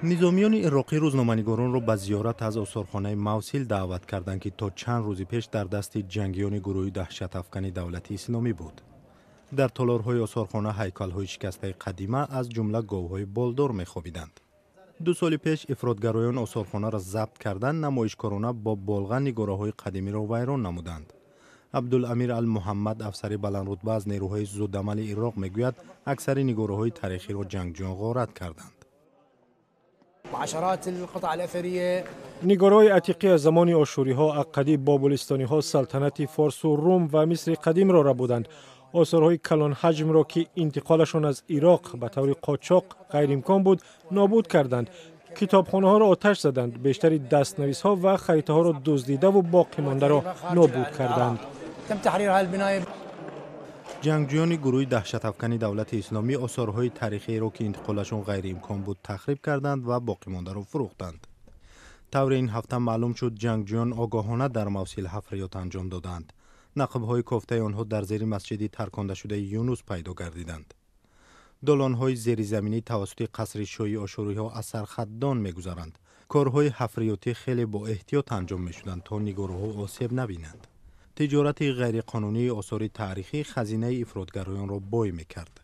Низомиёни ироқӣ рӯзноманигоронро ба зиёрат аз осорхонаи Мавсил даъват карданд, ки то чанд рӯзи пеш дар дасти ҷангиёни гурӯҳи даҳшатафкани Давлати Исломӣ буд. Дар толорҳои осорхона ҳайкалҳои шикастаи қадима, аз ҷумла говҳои болдор, мехобиданд. 2 соли пеш ифротгароён осорхонаро забт кардан, намоишкорона бо болға нигораҳои қадимиро вайрон намуданд. Абдуламир Алмуҳаммад, афсари баландрутба аз нерӯҳои зудамали Ироқ, мегӯяд, аксари нигораҳои таърихиро ҷангҷӯён ғорат карданд. Нигораҳои атиқӣ аз замони ошӯриҳо, аққадӣ, бобулистониҳо, салтанати Форсу Рум ва Мисри қадимро рабуданд. Осорҳои калонҳаҷмро, ки интиқолашон аз Ироқ ба таври қочоқ ғайриимкон буд, нобуд карданд. Китобхонаҳоро оташ заданд, бештари дастнависҳо ва харитаҳоро дуздидаву боқимондаро нобуд карданд. Ҷангҷӯёни гурӯҳи даҳшатафкани Давлати Исломӣ осорҳои таърихиеро, ки интиқолашон ғайриимкон буд, тахриб карданд ва боқимондаро фурӯхтанд. Тавре ин ҳафта маълум шуд, ҷангҷӯён огоҳона дар Мавсил ҳафриёт анҷом доданд. Нақбҳои кофтаи онҳо дар зери масҷиди таркондашудаи Юнус пайдо гардиданд. Долонҳои зеризаминӣ тавассути қасри шоҳии ошӯриҳо аз сархаддон мегузаранд. Корҳои ҳафриётӣ хеле бо эҳтиёт анҷом мешуданд, то нигораҳо осеб набинанд. Тиҷорати ғайриқонунии осори таърихӣ хазинаи ифротгароёнро бой мекард.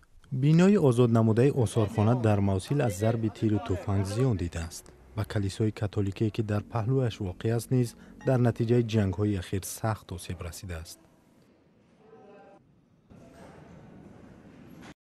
Бинои озоднамудаи осорхона дар Мавсил аз зарби тиру туфанг зиён дидааст. Ба калисои католикие, ки дар паҳлӯяш воқеъ аст, низ дар натиҷаи ҷангҳои ахир сахт осеб расидааст.